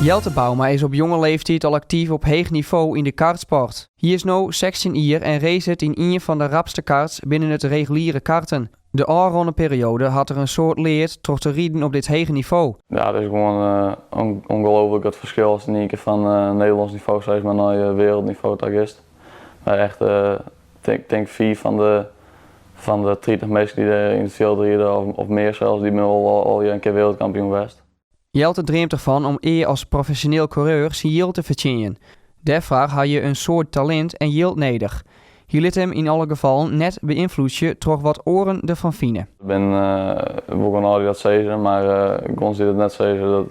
Jelte Bouma is op jonge leeftiid al aktyf op heech nivo yn de kartsport. Hy is no 16 jier en racet yn ien fan de rapste karts binnen it reguliere karten. De ôfrûne perioade hat er in soad leard troch te riden op dit hege nivo. Ja, it is gewoan ûngelooflik it ferskil ast yn ien kear fan Nederlânsk nivo sis mar nei wereldnivo ta giest. Mar echt, tink fiif fan de 30 minsken dy't dêr yn it fjild ride of mear sels, dy binne wol al in kear wereldkampioen west. Jelte dreamt derfan om ea as profesjoneel koereur syn jild te fertsjinjen. Dêrfoar ha je in soad talint en jild nedich. Hy lit him yn alle gefallen net beynfloedzje troch wat oaren derfan fine. Ik bin wol gewoan âlden dy't dat sizze, mar guon dy't it net sizze, dat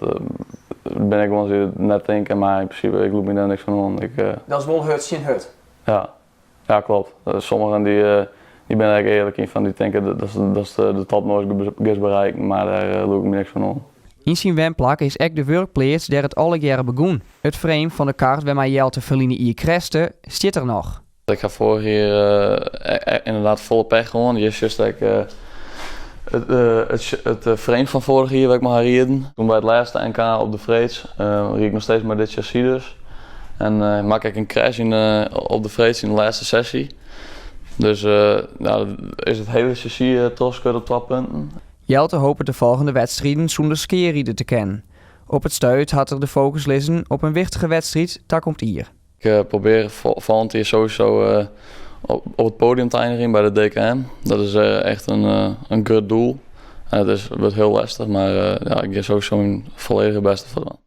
bin ek guon dy't it net tinke, mar yn prinsipe, ik lûk my dêr niks fan oan. Dat is wol hurd tsjin hurd. Ja, kloppet. Sommigen dy binne ek earlik yn fan dy tinke dat de top noait giest berikken, mar dêr lûk ik my niks fan oan. Yn syn wenplak is ek de wurkpleats dêr't it allegearre begûn. It frame fan de kart wêrmei Jelte ferline jier crashte, stiet der noch. Ik ha foarich jier ynderdaad folle pech hân. Hjir sjochst ek it frame fan foarich jier wêr't ik mei ha riden. Toen by it lêste NK op de Freeds ried ik noch steeds mei dit chassis dus. En makke ik in crash op de Freeds yn de lêste sesje. Dus nou, is it hiele chassis trochskuord op twa punten. Jelte hopet de folgjende wedstriden sûnder skea ride te kinnen. Op it stuit hat er de fokus lizzen op in wichtige wedstriid takom jier. Ik probearje folgjend jier sowieso op it poadium te einigjen by de DKM. Dat is echt in grut doel. En it wurdt hiel lestich, mar ja, ik gean sowieso myn folledige bêste foar dwaan.